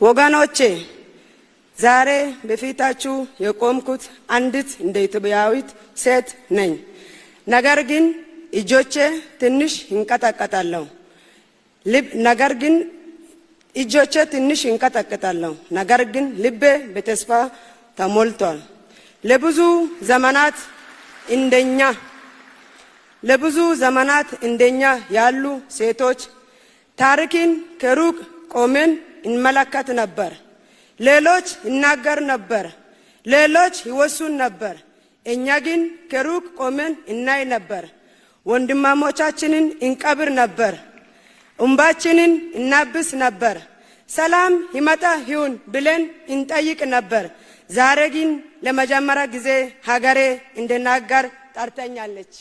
ወገኖቼ፣ ዛሬ በፊታችሁ የቆምኩት አንዲት እንደ ኢትዮጵያዊት ሴት ነኝ። ነገር ግን እጆቼ ትንሽ ይንቀጠቀጣሉ። ነገር ግን እጆቼ ትንሽ ይንቀጠቀጣሉ። ነገር ግን ልቤ በተስፋ ተሞልቷል። ለብዙ ዘመናት እንደኛ ያሉ ሴቶች ታሪክን ከሩቅ ቆመን እንመለከት ነበር። ሌሎች ይናገር ነበር፣ ሌሎች ይወስኑ ነበር። እኛ ግን ከሩቅ ቆመን እናይ ነበር። ወንድማሞቻችንን እንቀብር ነበር፣ እንባችንን እናብስ ነበር። ሰላም ይመጣ ይሁን ብለን እንጠይቅ ነበር። ዛሬ ግን ለመጀመሪያ ጊዜ ሀገሬ እንድናገር ጠርታኛለች።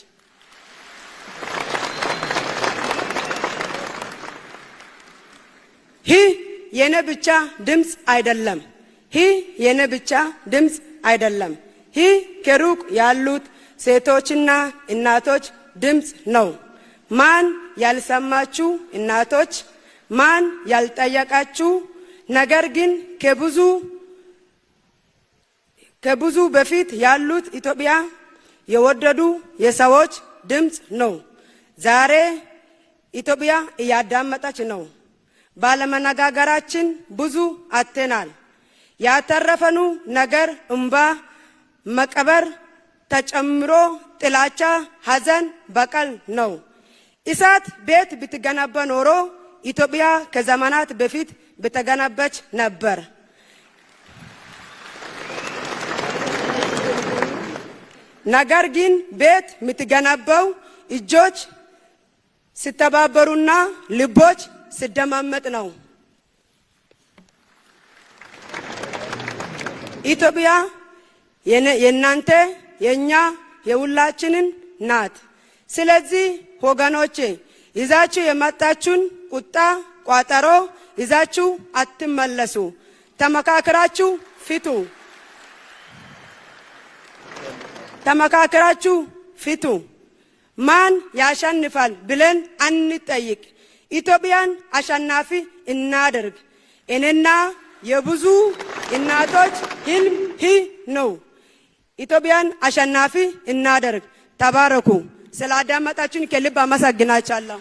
ይህ የኔ ብቻ ድምፅ አይደለም። ይህ የኔ ብቻ ድምፅ አይደለም። ይህ ከሩቅ ያሉት ሴቶችና እናቶች ድምፅ ነው። ማን ያልሰማችሁ እናቶች፣ ማን ያልጠየቃችሁ፣ ነገር ግን ከብዙ በፊት ያሉት ኢትዮጵያ የወደዱ የሰዎች ድምፅ ነው። ዛሬ ኢትዮጵያ እያዳመጠች ነው። ባለመነጋገራችን ብዙ አጥተናል። ያተረፈኑ ነገር እምባ፣ መቀበር ተጨምሮ ጥላቻ፣ ሐዘን፣ በቀል ነው። እሳት ቤት ብትገነባ ኖሮ ኢትዮጵያ ከዘመናት በፊት በተገነባች ነበር። ነገር ግን ቤት የምትገነባው እጆች ሲተባበሩና ልቦች ሲደማመጥ ነው። ኢትዮጵያ የእናንተ፣ የእኛ፣ የሁላችንን ናት። ስለዚህ ወገኖቼ፣ ይዛችሁ የመጣችሁን ቁጣ፣ ቋጠሮ ይዛችሁ አትመለሱ። ተመካክራችሁ ፍቱ። ተመካክራችሁ ፍቱ። ማን ያሸንፋል ብለን አንጠይቅ። ኢትዮጵያን አሸናፊ እናደርግ። እኔና የብዙ እናቶች ህልም ይህ ነው። ኢትዮጵያን አሸናፊ እናደርግ። ተባረኩ። ስላዳመጣችሁን ከልብ አመሰግናችኋለሁ።